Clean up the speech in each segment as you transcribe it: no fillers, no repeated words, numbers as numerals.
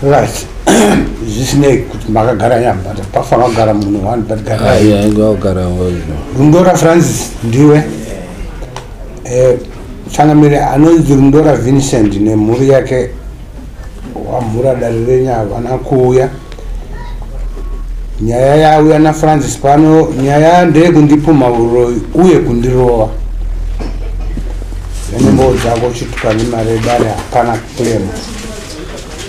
Right, zvisinei kuti makagara nyama, but pafanira kugara munhu one, but garai. Rundora Francis, ndiwe changamire anonzi Rundora Vincent nemhuri yake wamhura dare renyu havana kuuya. Nyaya yauya naFrancis pano, nyaya ndeyekundipumha uroyi uye kundirova. Nembo dzako uchituka nemari yedare, hapana claim.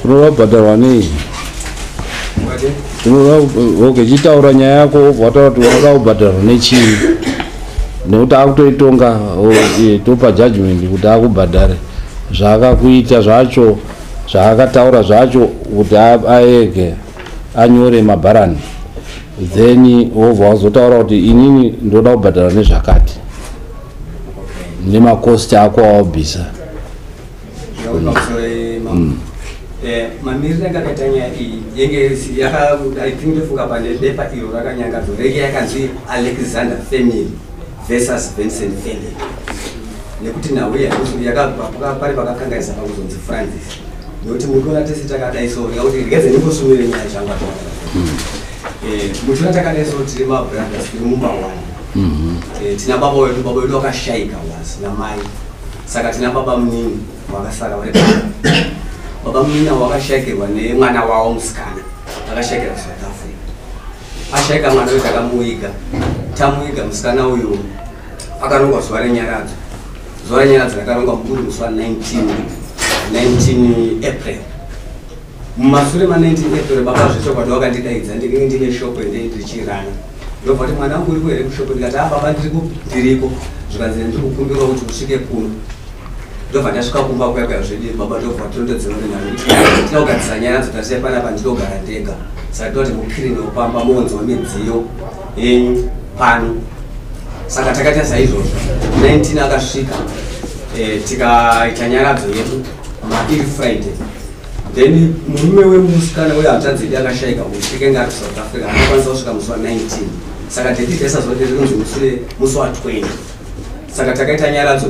Unoda kubhadharwa nei? Okay, chitaura nyaya yako, wobva wataura kuti unoda kubhadharwa nechii, nekuti akutoitonga, topa judgment kuti akubhadhare zvaakakuita zvacho, zvaakataura zvacho, kuti aege anyore mabharani, then wobva wazotaura kuti inini ndoda kubhadhara nezvakati nemacost ako awabvisa. Mamiriro anga akaita nyaya iyi yenge yaka, I think ndofunga pane bepa iro rakanyangadzo renge yakanzi Alexander family versus Vincent family, nekuti nhau yakabva pari pakakanganisa pakuzonzi Francis, nekuti muchiona tese takadai so, ndikakuti regedze ndingosumire nyaya zvangu. Muchiona takadai so, tiri mabrothers, tiri mumba one. Tina baba wedu, baba wedu wakashaika was namai, saka tina baba munini vakasara vari baba. Baba munini avo vakashaikirwa nemwana wavo musikana, akashaikira kuSouth Africa. Ashaika mwana uyu, takamuiga, tamuiga musikana uyu, akarongwa zuva renyaradzo. Zuva renyaradzo rakarongwa mukuru musi wa19 19 April. Mumasure ma19 April, baba zvechokwadi wakandidaidza, ndinenge ndine shopo ende ndichirana, ndobva kuti, "Mwana wangu, uriko here kushopo?" Ndikati, "A baba, ndiriko, ndiriko." Zvikanzi, "Ndiri kukumbirawo kuti usvike kuno." Ndobva ndasvika kumba kuya kuya zvedi baba, ndobva tondodzeva nenhau kuti tina kugadzisa nyaya dzotasiya panapa, ndinogara ndega, saka tinoti mukirinewo pamba, muonzwa midziyo yenyu pano. Saka takaita saizvozvo. 19 akasvika, tikaita nyaradzo yedu mairi Friday. Then murume wemusikana uyo, hanzvadzi yedu akashaika uyu, tikenge ari kuSouth Africa, anokwanisa kusvika musi wa19, saka date taisazoti rinonzi musi wa20. Saka takaita nyaradzo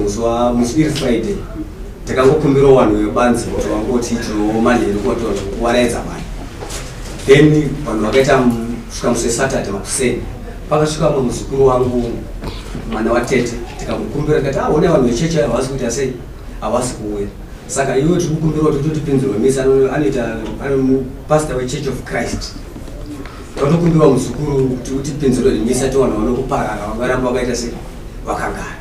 musi iri Friday, takangokumbirawo vanhu vebanzi kuti vangoti tinowo manheru kuwaraidza vanhu. Then vanhu vakaita kusvika musi weSaturday makuseni, pakasvika mumwe muzukuru wangu, mwana watete, tikamukumbira tikati, "Aone vanhu vechechi havasi kuita sei, havasi kuuya, saka iwe tiri kukumbira kuti totipinzirwa misa." Anoita pastor weChurch of Christ. Tatokumbirwa muzukuru kuti utipinzirwe misa, tiwanhu vanokuparara vakaramba vakaita sei, vakagara.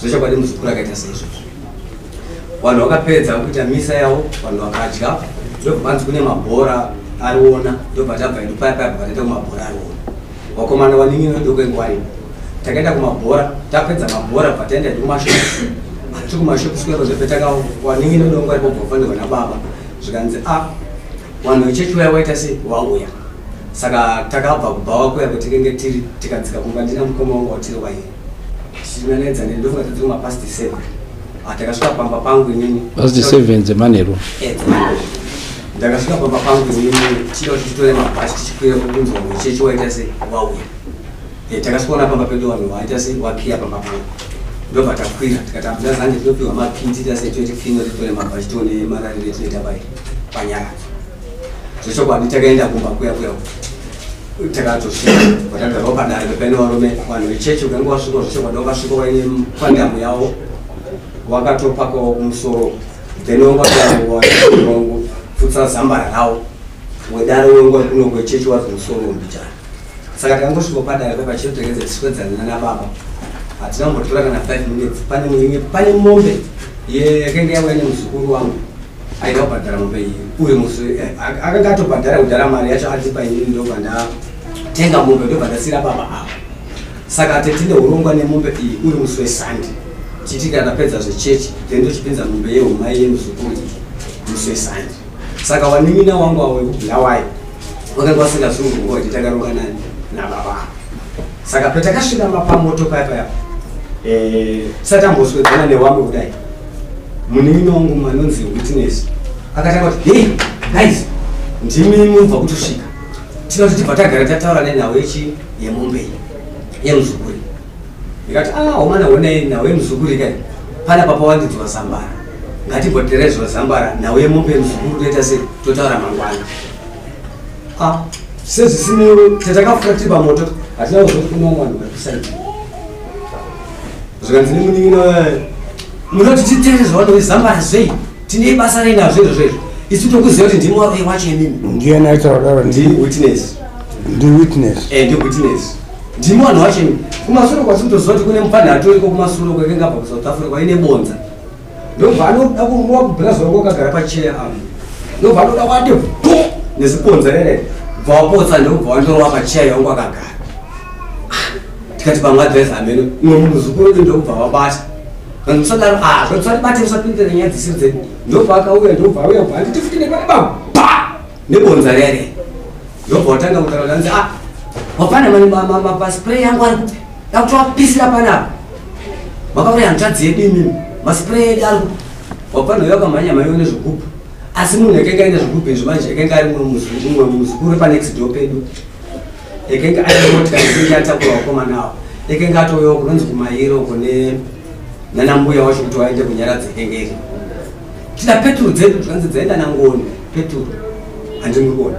Zvechokwadi muzukuru akaita seizvozvo. Vanhu vakapedza kuita misa yavo, vanhu vakadya, ndobva panzi kune mabhora ariona, ndobva tabva edu paya paya, bva taenda kumabhora ariona. Vakomana vanin'ini vedu kwenguva varipo, takaenda kumabhora, tapedza mabhora, bva taenda edu kumashops. Tiri kumashops kuya kwezvepetaka, vanin'ini vedu vangu varipo, bva kufanirwa nababa, zvikanzi, "A, vanhu vechechi uya waita sei, wauya." Saka takabva kubhawa kuya kwetinenge tiri, tikadzika kumba, ndina mukoma wangu watiri wairi, tichinanedza ndofunga tadziri kumapast 7. Takasvika pamba pangu inini. Past 7 dzemanheru? Ndakasvika pamba pangu inini, tichida kuti titore mabhachi tichikwira kunzwa muchechi waita sei, wauya. Takasvikaona pamba pedu vanhu vaita sei, wakiya pamba pangu, ndobva takwira, tikati hamuna tinopiwa makii, tiita sei, toiti kino titore mabhachi, tione marariro etinoita pai panyaradzo. Zvechokwadi takaenda kumba kuya kuya, takatosvika, vatagarawo padare paine varume, vanhu vechechi. Ukange wasvika, zvechokwadi wakasvika waine pandamu yavo, wakatopakawo kumusoro, then wangopfutsa zambara ravo wedare wenguva kuno kwechechi wari kumusoro mbichana. Saka takangosvika padare pachitotegedza tiswedzana nababa, hatina kumbotora kana 5 minutes, pane muinge pane mombe yakanga yauya nemuzukuru wangu, aida kubhadhara mombe iyi uyu musi. Akanga atobhadhara kudhara mari yacho atipa inini, ndobva ndatenga mombe, ndobva ndasiyira baba ava. Saka tetine urongwa nemombe iyi uri musi weSunday, tichiti kana tapedza zvechechi, then tochipinza mombe yehumai yemuzukuru iyi musi weSunday. Saka wanin'ina wangu avo wekuBulawayo vakanga vasingazivi kuti takaronga nani nababa ava. Saka patakasvika pamoto paya paya, tisati tamboswedzana newamwe kudai, munin'ina wangu anonzi Witness akatanga kuti, "Hey guys, ndimi mubva kutosvika, tina kuti tibva tagara tataura nenhau yechi yemombe iyi yemuzukuru." Ndikati ah omana honai nhau yemuzukuru ikai pana papa wandidzwa zambara, ngatimboterai zwa zambara nhau yemombe yemuzukuru toita sei, totaura mangwana. Ah sezvisinei tatakafura tiri pamoto hatina kuzoti kune vamwe vanhu vari kusaidi. Zvikanzi nemunin'ina munoti titere zvavanowe zambara zvei, tine basa rei nazvo izvo zvezvo, isu tokuziva kuti ndimi waroi wacho imimi. Ndiani aitaura kudaro? Ndi witness. Ndi witness. Ndi witness. Ndimi vanhu wacho imi. Kumasure kwasi kutoziva kuti kune mupfanha atoriko kumasure kwekenge abva kuSouth Africa aine bonza. Ndobva anoda kurova kubhurazi wako akagara pacheya apa. Ndobva anoda kwati po nezibonza rere. Bva wapotsa ndobva wandorova pacheya yangu akagara. Tikati pamwe adress hameno. Umwe muzukuru wedu ndobva wabata. Vanhu musadaro, zvatisatibate musapindira nyaya dzisiri dzedu. Ndobva akauya, ndobva auya, bva anditi futi nepane ba nebonza rere. Ndobva watanga kutaura kuti anzi, wapana maspray yangu ari kupi? Ndakutovapisira panapa. Makauraya hanzvadzi yedu imimi. Maspray edu ari kupi? Wapana uyo akamhanya mhanya nezvigubhu. Asi munhu akanga aine zvigubhu izvi manje akanga ari mumwe muzukuru panext door pedu. Akanga aine motikari inenge yatakura vakomana avo. Akanga atouyawo kunonzi kumairo kune nana mbuya wacho kuti vaende kunyaradza ikenge iri. Tida peturu dzedu zvanzi dzaenda nangoni peturu. Handini kuona.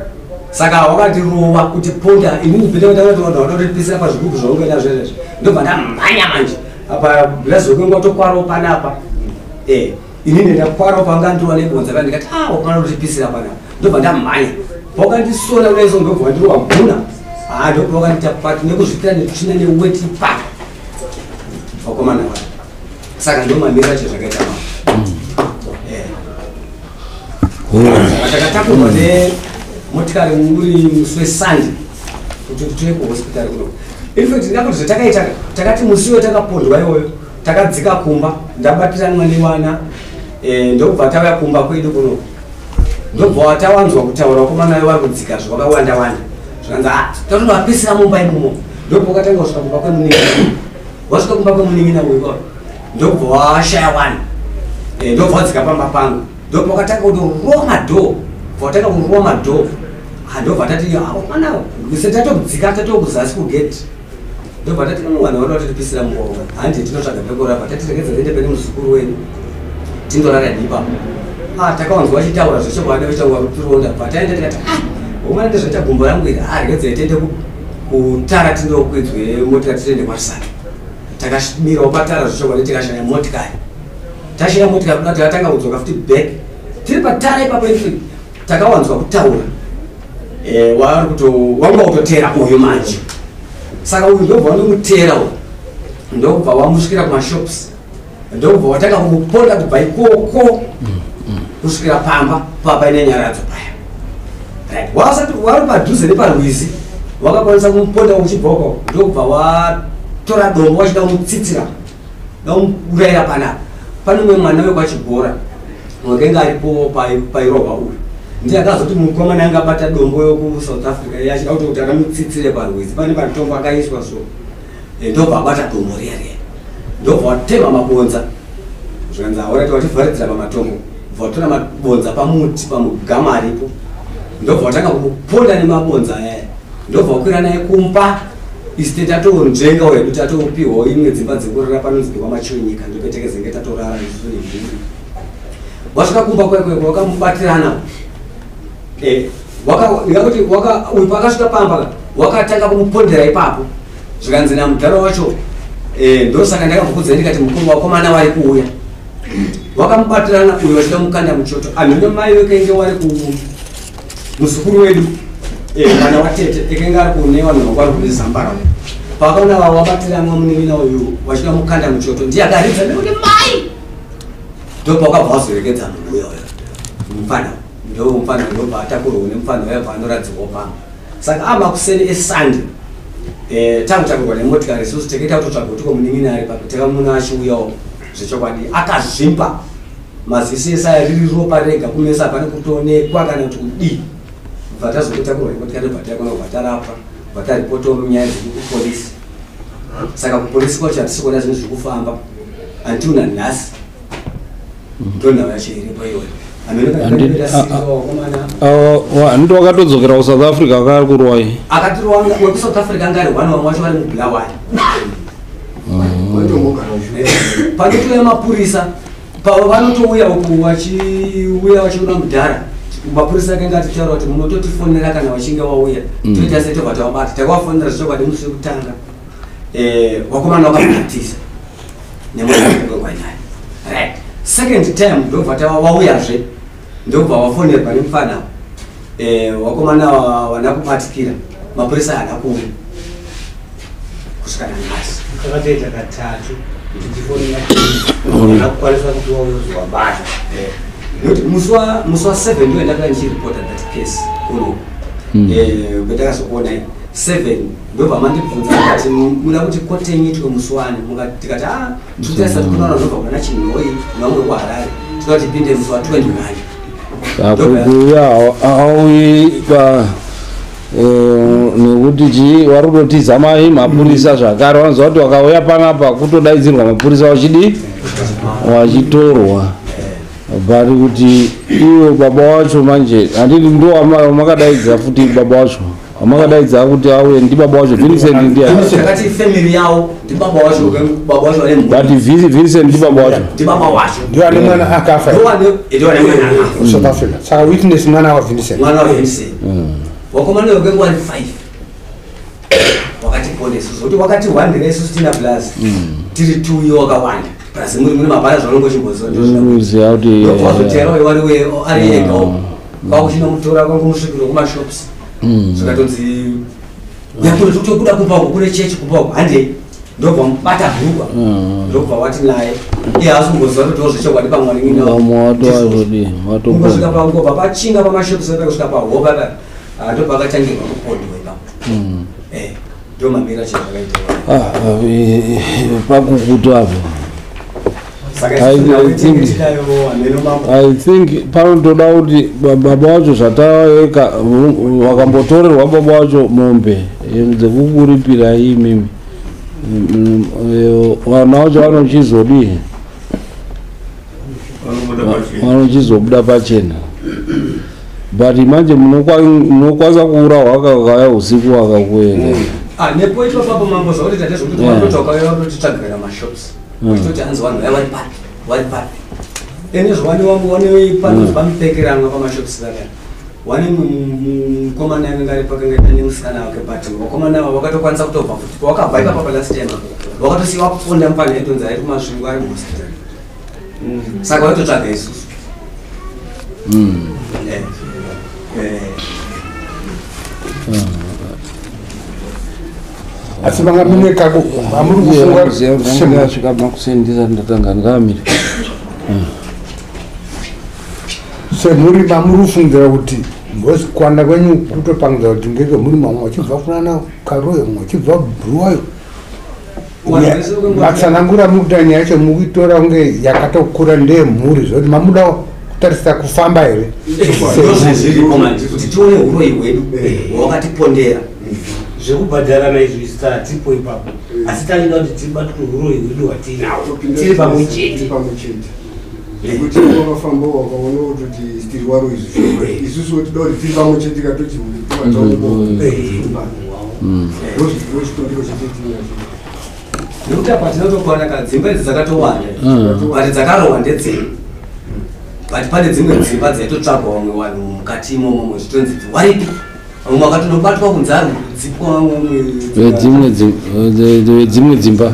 Saka wakatirova kuti ponda inini pete kuti vanhu vanotopisira pazvigubhu zvaunge nazvo izvezvi. Ndobva ndamhanya manje. Apa blazi wekunge watokwarawo panapa. Inini ndakwarawo panga ndirova nebonza paya ndikati wakwana kutipisira panapa. Ndobva ndamhanya. Wakandisona kudai so ndobva wandirova guna. Ndobva wakandiita pati nekuzvitira netsvina neweti pa. Vakomana vaya. Saka ndo mamiro acho zvakaita mama. Takatakurwa nemotikari uri musi weSunday kuti tiuye kuhospitari kuno. In fact ndingakuti zvatakaita takati musi wetakapondwa iwoyo takadzika kumba ndabatiranwa nevana ndobva tauya kumba kwedu kuno. Ndobva tawanzwa kutaura vakomana vari kudzika zvakawanda wanda. Zvikanzi tatonovapisira mumba imomo. Ndobva wakatanga kusvika kumba kwemunin'ina. Wasvika kumba kwemunin'ina uyu ndobva washaya wani. Ndobva wadzika pamba pangu. Ndobva wakatanga kutorova madhoo. Watanga kurova madhoo. Ndobva tati mwana tatodzika tatokuzasi kugate. Ndobva tati vanhu vanoda kutipisira mumba. Handi tinotsvaga pekurapa. Tati regedza tiende pene muzukuru wedu. Tindorara ipapo. Takawanzwa vachitaura zvechokwadi vachitaura kutironda. Bva taenda tikati umwana ndezvaita gumbo rangu iri. Regedza tiende kutara tindokwidzwe motikari tiende kwaRusape. Takamirawo patara zvechokwadi tikashaya motikari. Tashaya motikari kuda takatanga kudzoka futi back. Tiri patara ipapo ifi takawanzwa kutaura. Wanga kutotera uyu manje. Saka uyu ndobva wandomutera uyu. Ndobva wamusvikira kumashops. Ndobva watanga kumuponda kubva ikoko kusvikira pamba paine nyaradzo paya. Right. Wasati wari padhuze neparwizi wakakwanisa kumuponda uchibva uko ndobva watora dombo wachida kumutsitsira damuurayira panapa. Pane umwe mwana wekwachigora wakanga aripo pairohwa uyu. Ndiye akazoti mukomana anga abata dombo yokuSouth Africa iye achida kuti akamutsitsire parwizi. Pane patombo akaiswa so. Ndobva abata dombo riya riya. Ndobva watema mabonza. Zvikanzi aurati wativharidzira pamatombo. Bva watora mabonza pamuti pamugama aripo. Ndobva watanga kumuponda nemabonza aya. Ndobva wakwira naye kumba. Isu tatonzvenga wedu tatopiwawo imwe dzimba dzekurara panonzi pekwaMachiwenyika ndopetekezenge tatorara isusu nemhuri. Wasvika kumba kwekwe wakamubatirana. Ndingakuti uyu paakasvika pamba wakatanga kumupondera ipapo. Zvikanzi namudhara wacho ndosaka ndakambokudzai ndikati mukuru wakomana vari kuuya. Wakamubatirana uyu wachida mukanda muchoto. Anhu mai vekenge wari ku muzukuru wedu mwana watete ekenge ari kune vanhu vari kune zambara. Paakaona wabatirana munin'ina uyu wachida mukanda muchoto ndiye akaridza nekuti mai. Ndopakabva wazorekedza munhu uya uya. Mufana ndo mufana ndobva atakurwa nemufana uya bva anoradzikwa pamba. Saka amakuseni eSunday tangutakurwa nemotikari isusu takaita kutotsvaga kuti ko munin'ina ari papi. Takamuona achiuyawo zvechokwadi akazvimba maziso ese aya riri ropa rega kumesa hapana kutoonekwa kana kuti kudii. Bva tazotakurwa nemotikari bva taikona kubva tarapwa bva taripotawo nyaya dzedu kupolisi. Saka kupolisi kwacho hatisi kuona zvinhu zviri kufamba until nanhasi. Ndonhau yacho iripo iyoyo. Handiti wakatodzokera kuSouth Africa akari kurwai? Akatirwa wekuSouth Africa anga ari one, vamwe vacho vari muBulawayo. Panotouya mapurisa, vanotouya uku vachiuya vachiona mudhara. Mapurisa akanga atitaura kuti munototifonera kana vachinge vauya, toita sei, tobva tavabata. Takavafonera zvechokwadi musi wekutanga. Vakomana vakabatisa nemwana. Right, second time ndobva vauyazve, ndobva vafonerwa nemufana. Vakomana vana kubatikira, mapurisa haana kuuya kusvika nanhasi. Takatoita katatu tichifonera, akukwanisa kuti wauzowabata. Nekuti musi wa7 ndo ndakanga ndichiripota that case kuno kwetakazokuonai 7, ndobva mandibvunza akati muda kuti kotenyi itwe musi wani. Tikati a tikutarisa tikunoona ndobva kuna Chinhoi nevamwe kuHarare, toda kuti tipinde musi wa21. Kuuya auyi pa nekuti chii, vari kutotiza mai mapurisa zvakare. Vanoziva kuti vakauya panapa kutodaidzirwa mapurisa, vachidi vachitorwa. But kuti ivo baba wacho manje, handiti ndo wamakadaidza futi? Baba wacho wamakadaidza kuti auye ndibaba wacho Vincent ndiye? Takati family yavo ndibaba wacho, baba wacho vane mhuri. But Vincent ndibaba wacho? Ndibaba wacho. Ndiwo ane mwana akafa? Ndiwane mwana akafa. South Africa. Saka witness mwana waVincent? Mwana waVincent. Wakomana wekwengu wari 5 wakatipona isusu, kuti wakati wandira isusu tina plus tiri 2, iwo wakawanda plus muri mune mabhara zvaunongochimboziva. Uziva kuti Wazotera wari ari egawo, kwakuchinomutora kwangumusvikiro kumashops, zvikatonzi yakuno tokuda kumba uko kune chechi, kumba uko handei. Ndobva mubata bhurukwa, ndobva wati naye iye haasi kumboziva kuti zvechokwadi pamwe vamwe watowazodi. Kungosvika pangobva pachinga pamashops apa kusvika pahopa pa, ndobva akatangirwa kupondwa ipapo. Ndo mamira chezvakaita. Pakukutu apo. Saka tinayo hameno mambo. I think panotoda kuti baba wacho zvataeka wakambotorerwa baba wacho mombe dzekukuripirai imimi. Vana vacho vanochizodii? Vanochizobuda pachena. But manje munokwanisa kuurawa akakauya usiku akakuenda. Ah, nepo ipapo papo mambo, zvakuti tate zvokuti vanoti wakauya vatotitsvagirira mashops, vachitoti hanzi vanhu vaya vari papi, vari papi. Ene zvawani wangu wane panonzi pamupekeranwa pamashops vaya, wane mukomana akanga ari pakanga nemusikana wake, but vakomana ava vakatokwanisa kutobva futi pawakabva ipapa palast time apo, vakatosiya vaponda mufana aitonzi ari kuMasvingo, ari muhospital. Saka vaitotsvaga isusu. Asi vanga mune kako amuri kufunga? Ndasvika makuseni, ndisati ndatanga ndingamira. Semhuri mamuri kufungidzira kuti mbozi kuwanda kwenyu kutopangidza kuti ngeke muri mamwe vachibva kunana Karoyo, mumwe vachibva Bhuruwayo. Matsanangura muri kuita nyaya yacho mukuitora kunge yakatokura ndeyemhuri, zvokuti mamuda kutarisa kufamba here? Ndozvezviripo manje, kuti tione uroyi hwedu hwawakatipondera. Zvekubhadharana izvi isu tatipo ipapo, asi taida kuti tibatwe uroyi hwedu hwatiinawo tiri pamwe chete. Pamwe chete, nekuti wakafamba wakaona kutoti tiri waro izvi, isusu tinoda kuti tiri pamwe chete katoti ndozvitondiro chete tinacho. Nekuti apa tinotokwana ka dzimba idzi dzakatowanda, but dzakarohwa ndedzei, but pane dzimwe dzimba dzaitotsvagwa vamwe vanhu mukati imomo, zvitonzi waripi, vamwe vakatonobatwa kunzi ari kudzipwa. Vedzimwe dzimba?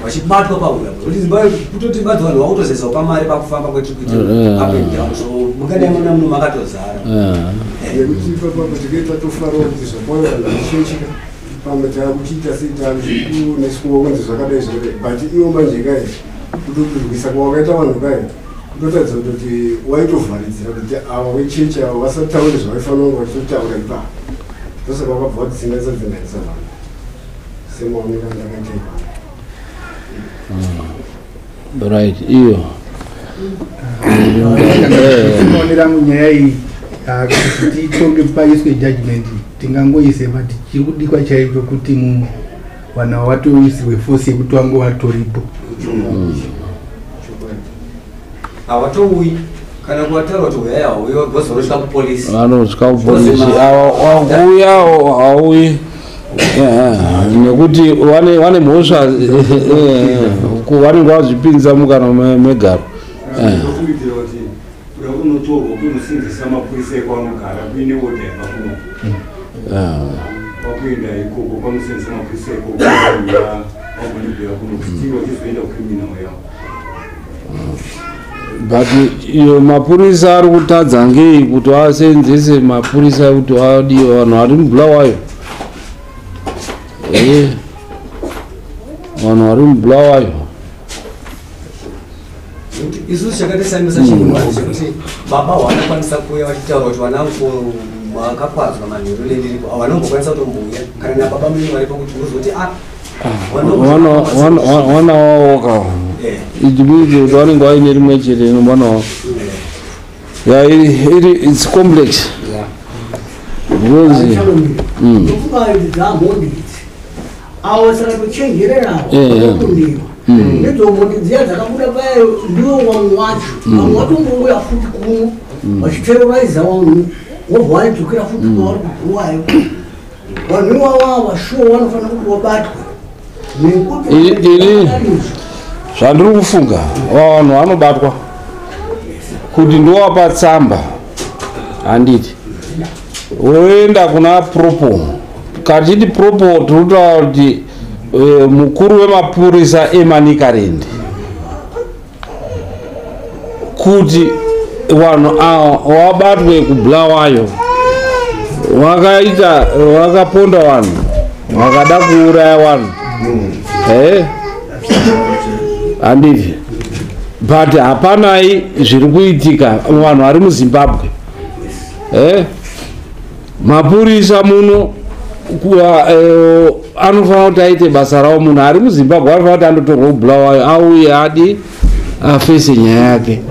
Vachibatwa pahura, kuti dzimba kutoti badzi vanhu vakutozesawo pamari pakufamba kwetiri kuita up and down, so mungadai mona muno makatozara. Nekuti ipapapo tikaita tofarawo kuti zvakauya zvichechika pamwe taakuchiita sei, takuneswa kunzi zvakadai zvakadai, but iwo manje kai kutokurwisa kwawakaita vanhu kai kutotaridza kutoti waitovharidzira kuti ava vechechi ava vasataure zvavaifanira kunge vachitotaura ipapo. Ndosaka wakabva wadzinganisa dzinganisa vanhu semaonero andakaita ipapo. Right, iyo. Maonero angu, nyaya iyi kuti tiitonge paiswe judgment tingangoise, but chiri kudikwa chaicho kuti vanhu ava vatoisirwe force yekuti vange vatoripo. Havatouyi kana kuvataura kuti uyai, hauyi, because vanosvika kupolisi. Vanosvika kupolisi ava, wakuuya hauyi. Nekuti wane mhosva vanenge vazvipinza mukana megaro. Unotorwa kunosenzesa mapurisa ekwaunogara kuine odha yapakuno wakuenda ikoko kwanosenzesa mapurisa ikoko wagonibhuya kuno kuti wachizoenda kucriminal yavo. But iyo mapurisa ari kutadza ngei kuti vasenzese mapurisa kuti vadiwe vanhu vari muBulawayo? Vanhu vari muBulawayo. Isusu chakatisamisa chinhu chekuti baba vanokwanisa kuuya vachitaura kuti vana vangu vakakwadzwa manheru nendiripo, havanombokwanisa kutombouya kana nababa munini varipo kuti uzoti wana wavo ka it means kuti vanenge vaine rimwe chete nemwana wavo. Yeah, it's complex. Because avo saka tochenjererawo kundiwa nedzo mhondi dziya dzakabuda paya ndiwo vamwe wacho vamwe vatombouya futi kuno vachiteroraiza vanhu wobva vaidzokera futi kwavari kubhuwayo. Vanhu ivavava shuwa vanofanira kuti vabatwe nekuti Ini zvandiri kufunga, vanhu vanobatwa kuti ndowapa tsamba, handiti woenda kuna propo. Kachiti propo tiri kutaura kuti mukuru wemapurisa eManicaland, kuti vanhu ava vabatwe kuBulawayo, vakaita vakaponda vanhu, vakada kuuraya vanhu, handiti? But hapanai zviri kuitika, vanhu vari muZimbabwe, mapurisa muno anofanira kuti aite basa ravo. Munhu ari muZimbabwe anofanira kuti andotorwa kuBulawayo, auye adi afese nyaya yake.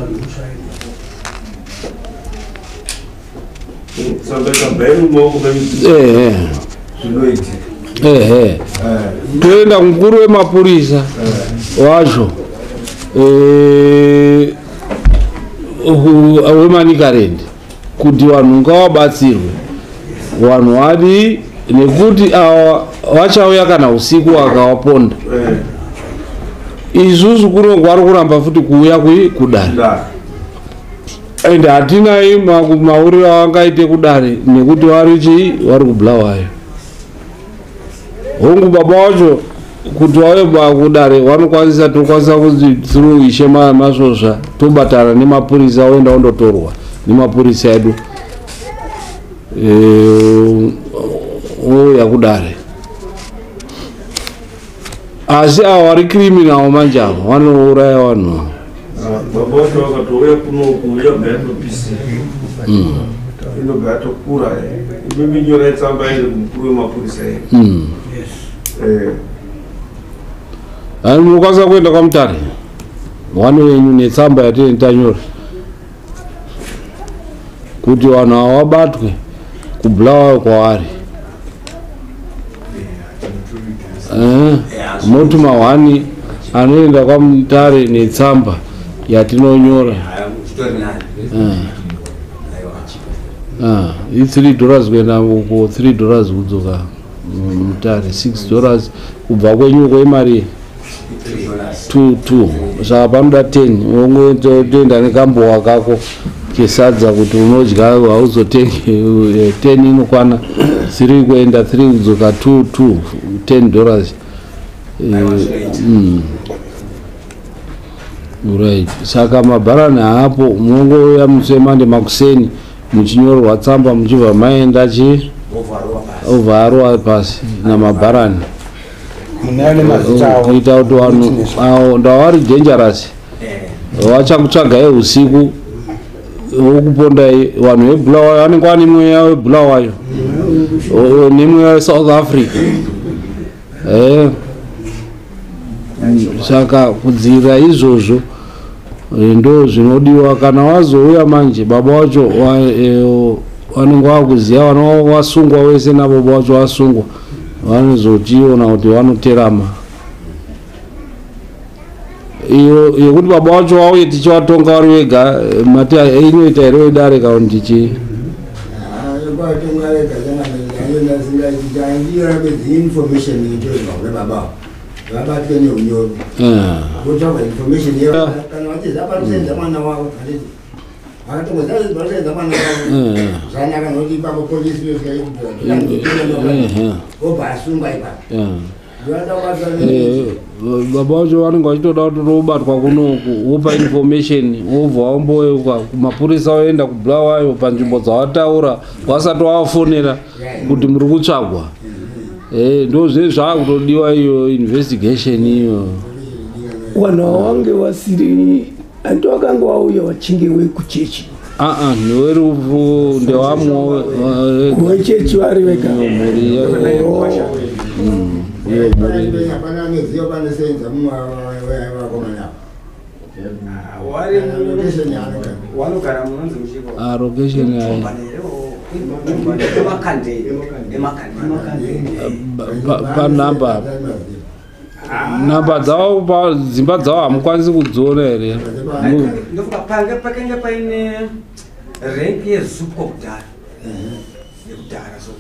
Ehe, toenda mukuru wemapurisa wacho weManicaland kuti vanhu ngavabatsirwe, vanhu vadi, nekuti ava vachauya kana usiku vakawaponda. Isusu kuno vari kuramba futi kuuya kudare, ende hatinai mauriro avangaite kudare nekuti vari chii, vari kuBulawayo. Hongu, baba wacho kuti vauye kudare vanokwanisa, tokwanisa kuti through Ishe Masvosva tobatana nemapurisa, oenda ondotorwa nemapurisa edu, ouya kudare. Asi ava vari criminal manje, ava vanouraya vanhu. Baba vacho vakatouya kunoku yabva yatopisa, inobva yatokura. Imimi nyorai tsamba iri kumukuru wemapurisa iri. Ani munokwanisa kuenda kwaMutare wani wenyu netsamba yatinenge tanyora kuti vanhu ava vabatwe kuBulawayo kwavari. Motuma hwani anoenda kwaMutare netsamba yatinonyora. Chitori nani. I$3 kuenda uko, $3 kudzoka Mutare, $6 kubva kwenyu uko. Imari 2 2, saka panoda 10. Wongotoenda nekambowa kako kesadza kuti unodya, hauzotenge. 10 inokwana 3 kuenda, 3 kudzoka, 2 2, $10. Right, saka mabharani haapo, munongouya musi weMande makuseni muchinyorerwa tsamba, muchibva maenda chi obva arova pasi namabharani. Munaya nemazita avo. Kuita kuti vanhu avo ndavari dangerous, vachakutsvagai usiku wokupondai. Vanhu veBulawayo vanenge vane mweya weBulawayo nemweya weSouth Africa. Saka kudzivirira izvozvo ndo zvinodiwa. Kana wazouya manje, baba wacho vanenge vakuziva, vana vasungwa wese nababa wacho vasungwa, vanozochiona kuti vanoterama. Iyo yekuti baba wacho vauye tichivatonga vari vega, mati inoita here wedare kana kuti chii? Kwatonga vega. Information baba vabatwe neunyoro votsvaga information kana vachiziva panosenza mwana wavo vakatongoziva mwana wavo zvanaka nokuti ipapo polisi obva asungwa ipapo. Baba vacho vanenge vachitoda kuti robatwa kunoku, wopa information, wobva wamboyeuka kumapurisa, woenda kuBulawayo panzvimbo dzawataura vasati wavafonera kuti muri kutsvagwa. Ndo zve zvakutodiwa iyo investigation iyo. Vanhu vange vasiri anti vakanga vauya vachinge wekuchechi. Ndewerufu ndewamwe wechechi vari vega. Mhuri iyo mhuri hapana anoziva panosenza mumwe wevakomana. Wanogara munonzi muchiko location panhamba nhamba dzavo dzimba dzavo hamukwanisi kudziona here? Ndofunga pakanga paine renki yeZUPCO kudhara yekudhara, so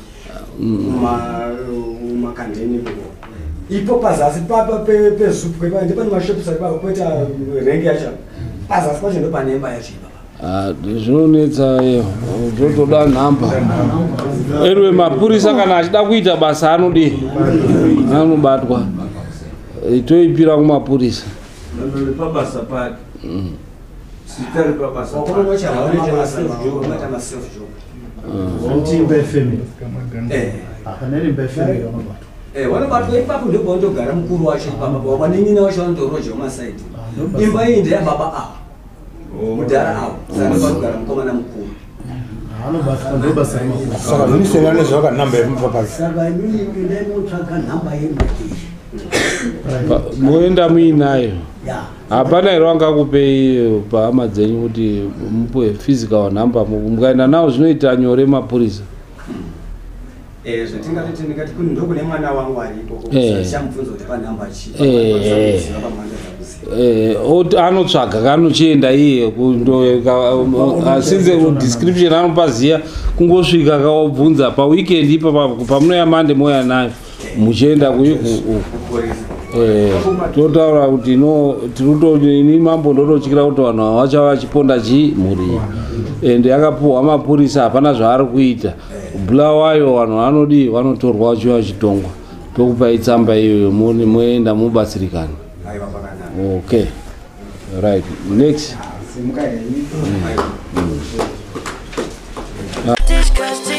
mumakandeni ipo pazasi peZUPCO ipapo ndipane mashops ari papo, poita renki yacho, pazasi pacho ndo pane imba yacho ipapa. Zvinonetsa iyo, zvotoda nhamba. Anyway, mapurisa kana achida kuita basa anodii? Anobatwa. Toipira kumapurisa. Pabasa pake zita repabasa. Wakunocha self job. Imba yefamily, hapana imba yefamily vanobatwa. Vanobatwa ipapo, ndopavandogara mukuru wacho ipapa, vanin'ina wacho vanotoroja mumasaidi. Imba iyi ndeyababa ava, mudhara avo, saka ndopanogara mukomana mukuru. Anobatwa, ndobasa remapurisa. Saka zvinosiyana nezvaka nhamba yemupapasi. Saka inini endai motsvaga nhamba yemachechi. Moenda muinayo. Ya. Hapana here wangakupei pahama dzenyu kuti mupuwe physical number? Mukaenda nawo zvinoita nyore mapurisa. Zvatingatoti ndingati ndokune mwana wangu ari ikoko, ndichamubvunza kuti panhamba chii. Anotsvaga kanochienda iye asinze description anopaziya, kungosvika kaobvunza paweekend ipapa pamunoya mande moya nayo muchienda totaura kuti no tirikuto mambo ndototyira kuti vanhu ava vachava vachiponda chii mhuri ende yakapuhwa mapurisa, hapana zvaari kuita. Bulawayo vanhu vanodii? Vanotorwa vachiuya vachitongwa. Tokupai tsamba iyoyo moenda mubatsirikana. Okay, right, next. Simuka henyu. Disgusting.